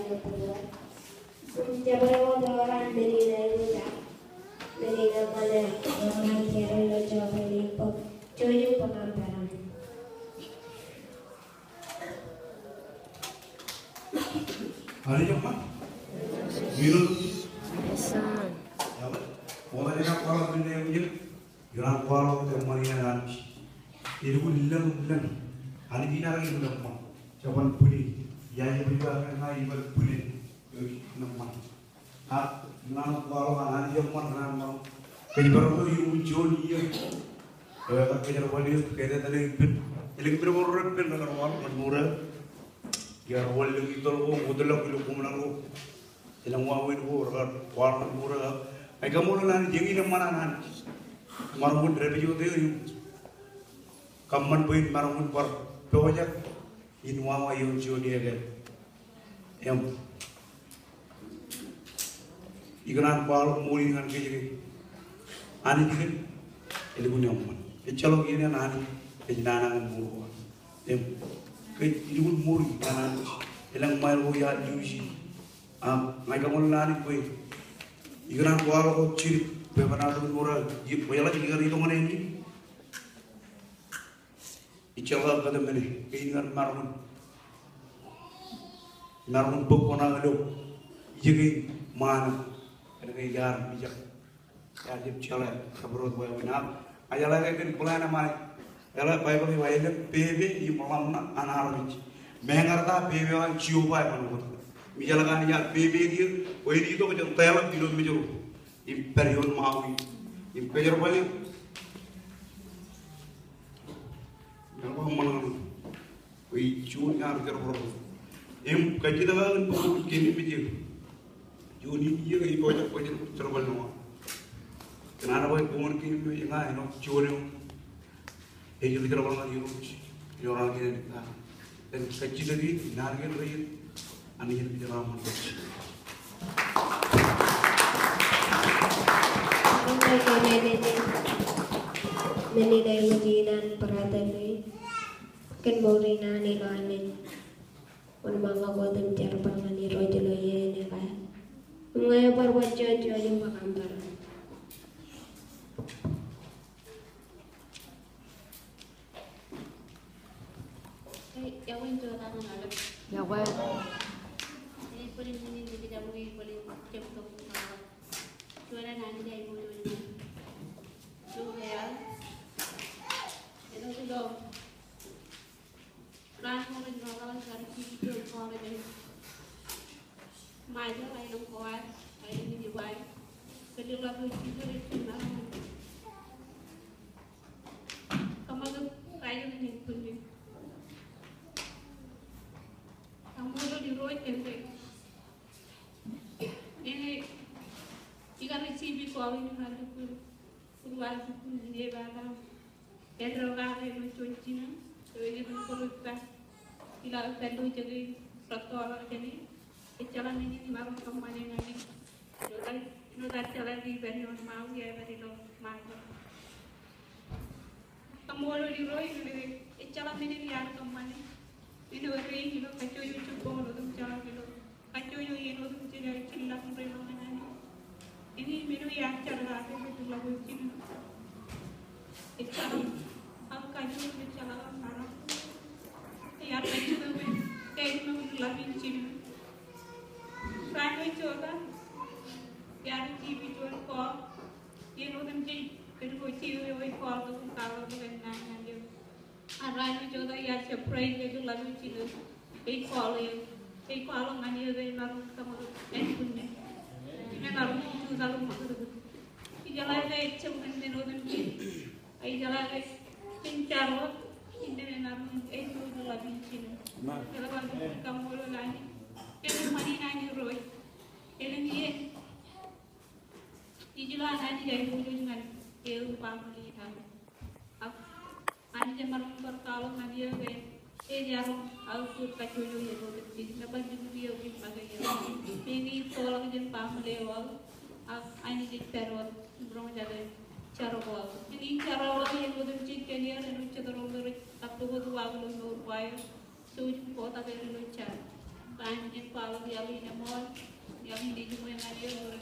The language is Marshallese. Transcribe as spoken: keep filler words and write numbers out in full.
Im jabdewōt ro raṇ men in aikuj ak men in eṃṃan eo raṇ, ro raṇ ilo jọteen in bōk jouj im bōk aṃ peran. Anij eṃṃan. Ilo. Yes, sir. Eo, ṃokta jān kwaḷọk men eo ej, ikōṇaan kwaḷọk eṃṃan in an Anij. Elukkuun lōñ, lōñ. Anij in ear, elukkuun eṃṃan. Jeban bwilin. Iar bwilin, iar bwilin. Eo eṃṃan. Ak ikōṇaan kwaḷọk an Anij eṃṃan, ikōṇaan maroñ kōjparok ilo juon iiō. Eo ekar kōjerbal eok, kōttan eok ippān. Elōñ men ko reppen rekar waḷọk ñan mour eo. Iar wanlōñ itok ko, wōtlọk ilo koṃ nañ ko. Elōñ wāween ko rekar waḷọk ñan mour eo. Ak ij kaṃṃoolol Anij, eñin eṃṃan an Anij. Maroñ in dāpij wōt eō im kōṃṃan bwe in maroñ in bar pojak in wawa ioon juon iiō ke. Im ikōṇaan kwaḷọk ṃool in ñan kōj ke Anij ke elukkuun eṃṃan. Ejjeḷọk iien eṇ Anij ej nana ñan mour ko aṃ. Im kōj elukkuun mour in ñan Anij. Elōñ ṃaer ko iar luuji. Ak ña ij kaṃṃoolol Anij bwe ikōṇaan kwaḷọk wōt jidik bwe eban aolep mour eo. Ij, bwe eḷak ikar itok ñan eñin. Ejjeḷọk kōtmāne, kein kar maroñ in, maroñ in bōk kuṇaō ilo ijekein ṃaan eo, kōnke iar mijak. Iar jab jeḷā kōpooḷ wāween eo. Ak eḷaññe kōn plan eo ṃaan, eḷaññe Baibōḷ ej ba elōñ pepe im ḷōmṇak an armej. Meñe ear ta pepe eo an Jeova eban wōt. Im ejjeḷọk Anij ear pepe kiiō bwe en itok jān Taiḷọk ilo Mājro im pād ioon Maui im kōjerbale. Ñan bar ṃōṇōṇō. Bwe ij juon ñan jerbal ro. Im kajjitōk aō kōn bwe kwōn keememej eō. Juon iiō ke ij pojak bwe jen jerbal ṇe wōt. Kōn an bwe kwōn keememej ña āinwōt juon eo ej jerbal ñan Irooj ilo raan kein. Im kajjitōk in naan kein reiiet. Anij en kōjeraaṃṃan. Kōn men in aikuj in an brother in, kōn mour in an ilo Anij. Wōnṃaanḷọk wōt im jerbal ñan Irooj ilo iien in ekaer. Im ña ij bar wōj juon jouj im bōk aṃ peran. Ej, iọkwe in jota ñan aolep. Iọkwe. Ej, bōlen men in ej kajjitōk bōlen jab tok. Juon an Anij ej mour in an. Juon an. Ej ilo. Raan ko rej rọọl kar kiki juon kọọrọ jān Ṃajeḷ, aelōñ ko ad, aelōñ in Iwai. Kōn ḷap eo Jisōs ej juon maroñ in kōṃakūt ḷọk in bwinnin. Kaṃṃoolol Irooj kōn ke eñin ikar receive call in ñan lukkuun, lukkuun, lukkuun in ej ba ta. Eddo kake ilo juon jinen, eo eñin rej kōrā ippa. Ilo pād ilo ijekein rūttoḷọk jāne, ejjeḷọk men in imaroñ kōṃṃane ñan e. Ilo ad, ilo ad jeḷā ke ippaṃ ioon Maui, ippaṃ ilo Ṃajeḷ. Kaṃṃoolol Irooj, ilo ejjeḷọk men in iar kōṃṃane. Ilo rein ilo kajjojo jibboñ ilo otemjej ilo. Kajjojo iien otemjej ilo jilḷọk ilo ṃōṇōṇō. Eñin men eo iar jar kake ilo ḷap in jinen. Ejjeḷọk. Ak kajjojo ejjeḷọk ak maroñ. Iar kajjojo ilo ḷap in jinen. Raan eo jota. Iar receive juon call. Iien otemjej kōn ko jeiū eo ej call tok im kwaḷọk tok kōn naan ñan eō. Ak raan eo jota iar surprise ilo ḷap in jinen. Ej call eō. Ej call ñan eō ke emaroñ kōṃakūt ānbwinnū. Im emaroñ jutak im ṃakūtkūt. Ijeḷā ke ejjab men otemjej. Ijeḷā ke jen jar wōt. Innām emaroñ ānbwinnū ilo ḷap in jinen. Eḷap an kaṃṃoolol Anij. Eṃṃan in an Irooj. Elōñ iien. Ij ilo an Anij ej mour in ñan eō im baaṃle in aō. Ak Anij emaroñ bar kwaḷọk ñan eō ke ej aroñ output kajjojo iien otemjej. Meban jibukwi eo im make eō. Meñe ij tōḷọk jān baaṃle eo aō. Ak Anij ej pād wōt im roñjake jar ko aō. Meñe ij jar ko aō iien otemjej kōn er āinwōt jet ro rej kappok wōt uwaak ilo mour ko aer. Jouj im kotak er ilo jar. Ej kwaḷọk iaḷ in eṃool, iaḷ in ejiṃwe ñan eō,